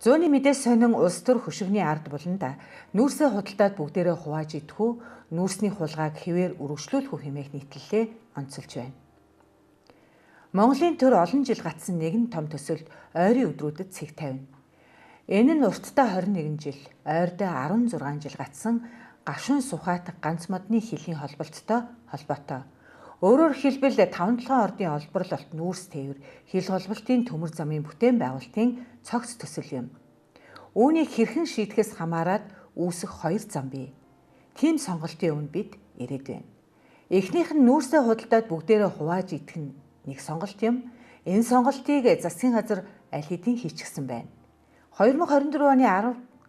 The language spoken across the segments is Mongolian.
Зууны мэдээ сонин улс төр хөшигний ард буланда нүүрсээ худалдаад бүгдээрээ хувааж идэх үү, нүүрсний хулгайг хэвээр үргэлжлүүлэх үү хэмээх нийтлэлээ онцолж байна. Монголын төр олон жил гатсан нэгэн том төсөлд ойрын өдрүүдэд цэг тавина. Энэ нь уртдаа 21 жил, ойрдоо 16 жил гатсан гашуун сухаат ганц модны хилийн холболттой холбоотой. Өөрөөр хэлбэл 5-7 ордын олборлолт нүүрс тээвэр хил холболтын төмөр замын бүтээн байгуулалтын цогц төсөл юм. Үүнийг хэрхэн шийдэхээс хамаарат үүсэх хоёр зам бий. Тийм сонголтын өмнө бид ирээд байна. Эхнийх нь нүүрсээ худалдаад бүгдээрээ хувааж идэх нь нэг сонголт юм. Энэ сонголтыг засгийн газар аль хэдийн хийчихсэн байна. 2024 оны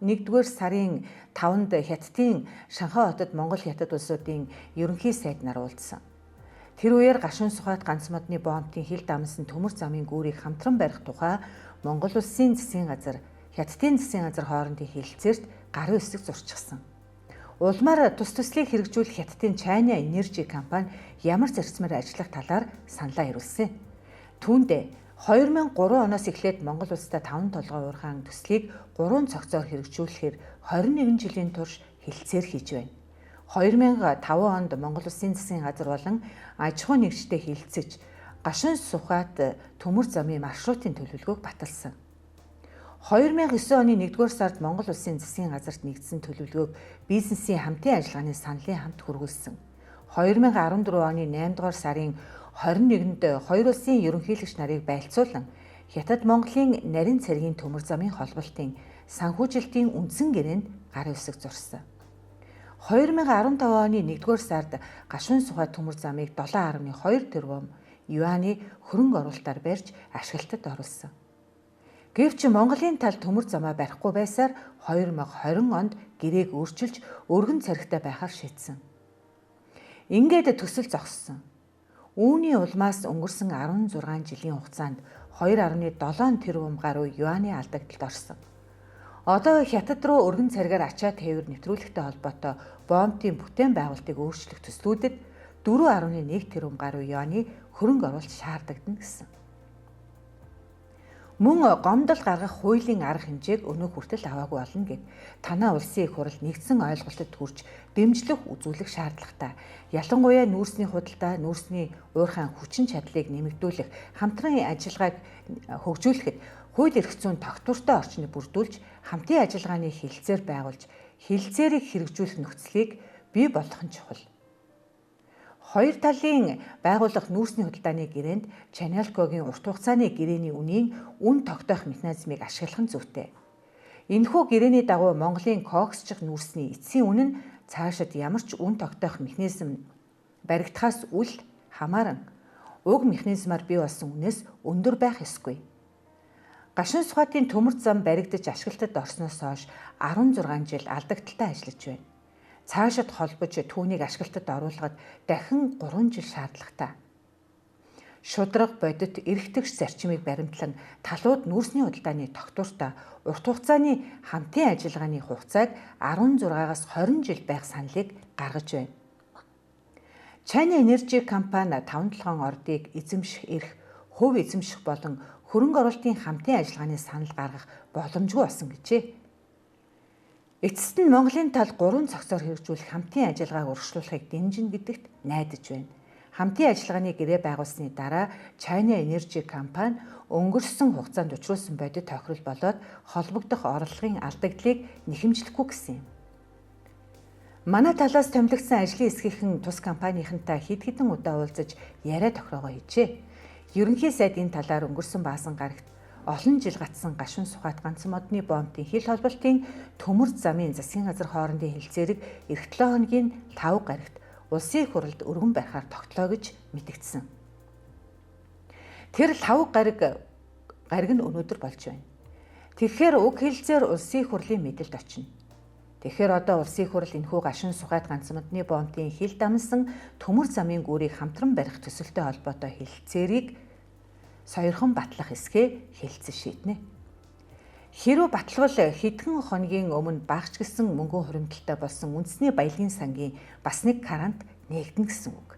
11-р сарын 5-нд Хятадын Шанхай хотод Монгол Хятад улсуудын ерөнхий сайд нар уулзсан. Тэр үеэр гашуун сухаат ганц модны бомбын хил дамсан төмөр замын гүүрийг хамтран барих тухай Монгол улсын засгийн газар, Хятадын засгийн газар хоорондын хэлэлцээрт гарын үсэг зурчихсан. Улмаар тус төслийг хэрэгжүүлэх Хятадын China Energy компани ямар зарчмаар ажиллах талаар саналаа ирүүлсэн. Түүндээ 2003 оноос эхлээд Монгол улстай 5 толгой уурхаан төслийг 3 цогцоор хэрэгжүүлэхээр 21 жилийн турш хэлэлцээр хийж байна. 2005 онд Монгол Улсын засгийн газар болон аж ахуйн нэгжтэй хэлэлцэж гашуун сухаат төмөр замын маршрутын төлөвлөгөөг баталсан. 2009 оны 1-р сард Монгол Улсын засгийн газарт нэгдсэн төлөвлөгөөг бизнесийн хамтын ажиллагааны саналын хамт хүргүүлсэн. 2014 оны 8-р сарын 21-нд хоёр улсын ерөнхийлөгч нарыг байлцуулан Хятад Монголын нарийн цэргийн төмөр замын холболтын санхүүжилтийн үндсэн гэрээнд гарын үсэг зурсан. 2015 оны 1-р сард гашуун сухай төмөр замыг 7.2 тэрбум юаны хөрөнгө оруулалтаар барьж ашиглалтад оруулсан. Гэвч Монголын тал төмөр замаа барихгүй байсаар 2020 онд гэрээг өөрчилж өргөн цархитай байхаар шийдсэн. Ингээд төсөл зогссон. Үүний улмаас өнгөрсөн 16 жилийн хугацаанд 2.7 тэрбум гаруй юаны алдагдлалд орсон. Одоо Хятад руу өргөн царгаар ачаа тээвэр нэвтрүүлэхтэй холбоотой бомбын бүтээн байгуулалтыг өөрчлөх төслүүдэд 4.1 тэрбум гаруй юаны хөрөнгө оруулалт шаардагдана гэсэн. Мөн гомдол гаргах хуулийн арга хэмжээг өнөө хүртэл аваагүй болно гэд танай улсын их хурал нэгдсэн ойлголтод хүрч дэмжлэг үзүүлэх шаардлагатай. Ялангуяа нүүрсний худалдаа, нүүрсний уурхайн хүчин чадлыг нэмэгдүүлэх, хамтран ажиллагааг хөгжүүлэхэд хууль эрх зүйн тогтвортой орчныг бүрдүүлж, хамтын ажиллагааны хэлэлцээр байгуулж, хэлэлцээрийг хэрэгжүүлэх нөхцөлийг бий болгох нь чухал. Хоёр талын байгууллага нүүрсний худалдааны гэрээнд Чаналкогийн урт хугацааны гэрээний үнийн үн тогтоох механизмыг ашиглах нь зүйтэй. Энэхүү гэрээний дагуу Монголын коксчих нүүрсний эцсийн үн нь цаашид ямар ч үн тогтоох механизм баригдахаас үл хамааран уг механизмаар бий болсон үнээс өндөр байх ёсгүй. Гашуун сухаатын төмөр зам баригдаж ашиглалтад орсноос хойш 16 жил алдагдaltaй ажиллаж байна. Цаашид холбож түүнийг ашиглалтад оруулахад дахин 3 жил шаардлагатай. Шударга бодит эрхтгч зарчмыг баримтлан талууд нүүрсний худалдааны тогтвортой урт хугацааны хамтын ажиллагааны хугацааг 16-аас 20 жил байх саналыг гаргаж байна. China Energy компани 5-7 ордыг эзэмших эрх, хувь эзэмших болон хөрөнгө оруулалтын хамтын ажиллагааны санал гаргах боломжгүй болсон гэжээ. Эцэст нь Монголын тал 3 цогцоор хэрэгжүүлэх хамтын ажиллагааг урагшлуулахыг дэмжинэ гэдэгт найдаж байна. Хамтын ажиллагааны гэрээ байгуулсны дараа China Energy компани өнгөрсөн хугацаанд учруулсан бодит тохирол болоод холбогдох орлогын алдагдлыг нэхэмжлэхгүй гэсэн юм. Манай талаас томилогдсон ажлын эсхийнхэн тус компанийнхантай хэд хэдэн удаа уулзаж яриа тохироогоо хийжээ. Ерөнхий сайд энэ талаар өнгөрсөн баасан гарагт олон жил гатсан гашуун сухаат ганц модны бомбын хил холболтын төмөр замын засгийн газар хоорондын хэлцээрийг эх 7 хоногийн 5 гарагт улсын их хурлд өргөн барихаар тогтлоо гэж мэдэгдсэн. Тэр 5 гариг нь өнөөдөр болж байна. Тэгэхээр уг хэлцээр улсын их хурлын мэдэлд очино. Тэгэхээр одоо улсын их хурл энэхүү гашуун сухаат ганц модны бомбын хил дамсан төмөр замын гүүрийг хамтран барих төсөлтэй холбоотой хэлцээрийг сойрхон батлах эсхээ хэлцэн шийднэ. Хэрв батлвал хэдхэн хоногийн өмнө багч гэсэн мөнгөн хуримтлалтай болсон үндэсний баялагын сангийн бас нэг гарант нээгдэнэ гэсэн үг.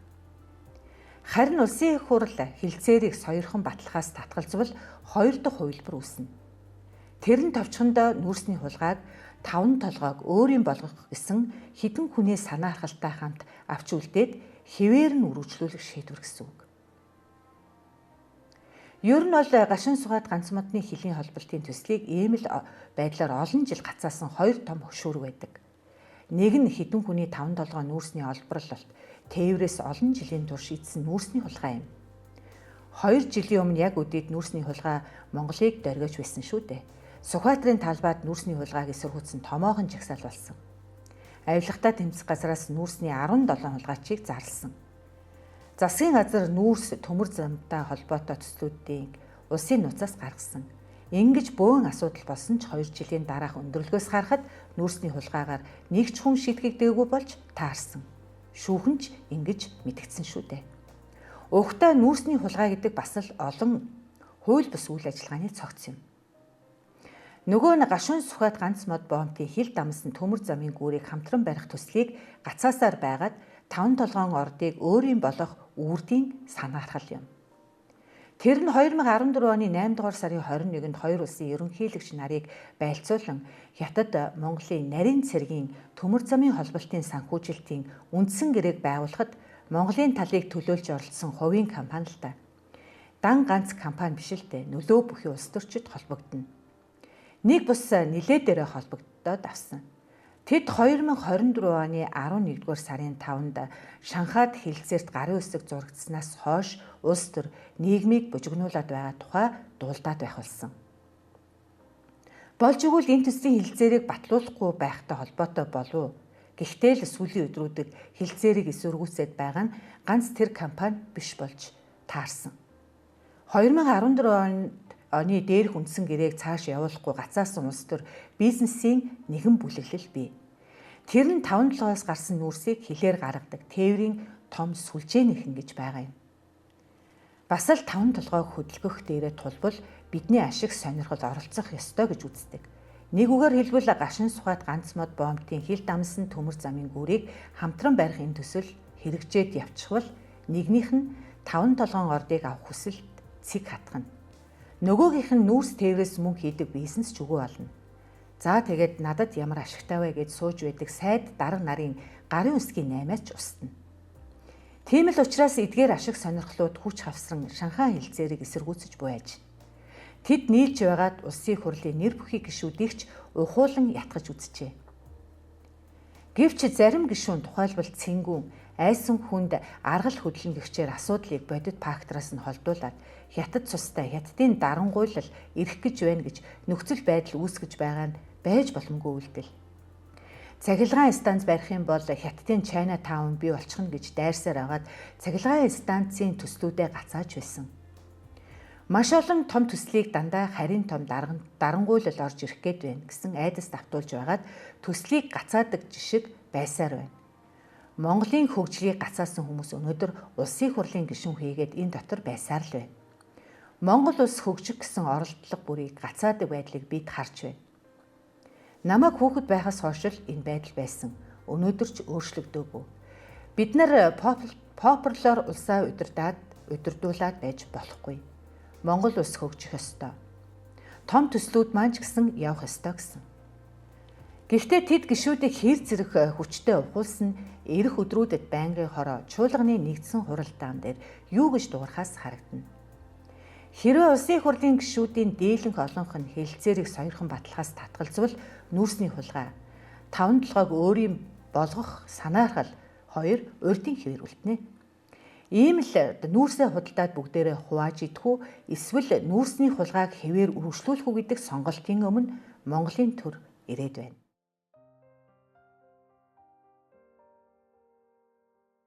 Харин улсын их хурл хэлцээрийг сойрхон батлахаас татгалзвал хоёр дахь хувилбар үүснэ. Тэр нь товчхондоо нүүрсний хулгайг таван толгойг өөрийн болгох гэсэн хэдэн хүний санаа харгалтай хамт авч үлдээд хэвээр нь үргэлжлүүлэх шийдвэр гэсэн үг. Ер нь бол Гашуун Сүхбат ганц модны хилийн холболтын төслийг ийм л байдлаар олон жил гацаасан хоёр том хөшүүрэг байдаг. Нэг нь хэдэн хүний таван толгой нүүрсний олборлолт, тээврээс олон жилийн турш идсэн нүүрсний хулгай юм. 2 жилийн өмнө яг үдээд нүүрсний хулгай Монголыг дөргиож байсан шүү дээ. Сүхбаатарын талбайд нүүрсний хулгайг эсэргүүцсэн томоохон жагсаал болсон. Авилгатай тэмцэх газраас нүүрсний 17 хулгайчийг зарласан. Засгийн газар нүүрс төмөр замтай холбоотой төслүүдийг улсын нууцаас гаргасан. Ингэж бөөн асуудал болсон ч 2 жилийн дараах өндөрлөгөөс харахад нүүрсний хулгайгаар нэг ч хүн шийтгэгдээгүй болж таарсан. Шүүхэн ч ингэж мэдгдсэн шүү дээ. Угтаа нүүрсний хулгай гэдэг бас л олон хууль бус үйл ажиллагааны цогц юм. Нөгөө нь Гашуун Сүхбат ганц мод боомтын хил дамсан төмөр замын гүүрийг хамтран барих төслийг гацаасаар байгаад таван толгоон ордыг өөрийн болох үрдийн санаархал юм. Тэр нь 2014 оны 8 дугаар сарын 21-нд хоёр улсын ерөнхийлөгч нарыг байлцуулан Хятад Монголын нарийн цэргийн төмөр замын холболтын санхүүжилтийн үндсэн гэрээг байгуулахад Монголын талыг төлөөлж оролцсон хувийн компани л та. Дан ганц компани биш л дээ, нөлөө бүхий улс төрчид холбогдоно. Нэг бус нилээ дээрээ холбогдоод авсан. Тэд 2024 оны 11-р сарын 5-нд Шанхайд хэлэлцээрт гарын үсэг зурагдсанаас хойш улс төр нийгмийг бужигнуулад байгаа тухай дуулдаад байх болсон. Болж өгвөл энэ төслийн хэлэлцээрийг батлуулахгүй байхтай холбоотой болов. Гэхдээ л сүүлийн өдрүүдэд хэлэлцээрийг эсэргүүцээд байгаа нь ганц тэр компани биш болж таарсан. 2014 оны дээрх үндсэн гэрээг цааш явуулахгүй гацаасан улс төр бизнесийн нэгэн бүлэглэл бий. Тэр нь таван толгоос гарсан нүүрсийг хилээр гаргадаг тээврийн том сүлжээнийхэн гэж байгаа юм. Бас л таван толгойг хөдөлгөх дээрээ тулбал бидний ашиг сонирхол оролцох ёстой гэж үздэг. Нэг үгээр хэлбэл Гашуун Сүхбат ганц мод боомтын хил дамсан төмөр замын гүүрийг хамтран барих энэ төсөл хэрэгжээд явчихвал нэгнийх нь таван толгоон ордыг авах хүсэлт цэг хатгана. Нөгөөгийнх нь нүүрс тээврээс мөнгө хийдэг бизнес ч үгүй болно. За тэгээд надад ямар ашигтай вэ гэж сууж байдаг сайд дарга нарын гарын үсгийн 8-аач устна. Тийм л учраас эдгээр ашиг сонирхлууд хүч хавсран Шанхай хэлэлцээрийг эсэргүүцэж буй аж. Тэд нийлж байгаад улсын хурлын нэр бүхий гишүүдийг ч ухуулан ятгаж үзжээ. Гэвч зарим гишүүн тухайлбал Цэнгүүн айсан хүнд аргал хөдлөн гэгчээр асуудлыг бодит фактораас нь холдуулаад Хятад цустай Хятадын дарангуйлал ирэх гэж байна гэж нөхцөл байдал үүсгэж байгаа нь байж боломгүй үйлдэл. Цахилгаан станц барих юм бол Хятадын China Town бий болчихно гэж дайрсаар агаад цахилгаан станцын төслүүдээ гацааж байсан. Маш олон том төслийг дандаа харин том дарангуйлал орж ирэх гээд байна гэсэн айдас давтуулж байгаад төслийг гацаадаг жишг байсаар байна. Монголын хөгжлийг гацаасан хүмүүс өнөөдөр улсын хурлын гишүүн хийгээд энэ дотор байсаар л байна. Монгол улс хөгжих гэсэн оролдлого бүрийг гацаадаг байдлыг бид харж байна. Намайг хүүхэд байхаас хойш л энэ байдал байсан. Өнөөдөр ч өөрчлөгдөөгүй. Бид нар популяр улсаа удирдуулаад байж болохгүй. Монгол улс хөгжих ёстой. Том төслүүд маань ч гэсэн явах ёстой гэсэн. Гэхдээ тэд гишүүдийг хэр зэрэг хүчтэй ухуулсан ирэх өдрүүдэд байнгын хороо чуулганы нэгдсэн хуралдаан дээр юу гэж дуурхаас харагдана. Хэрвээ улсын хурлын гишүүдийн дийлэнх олонх нь хэлэлцээрийг сойрхон баталгаас татгалзвал нүүрсний хулгай, таван толгойг өөрийн болгох санаархал хоёр урдын хэвээр үлднэ. Ийм л нүүрсээ худалдаад бүгдээрээ хувааж идэх үү эсвэл нүүрсний хулгайг хэвээр үргэлжлүүлэх үү гэдэг сонголтын өмнө Монголын төр ирээд байна.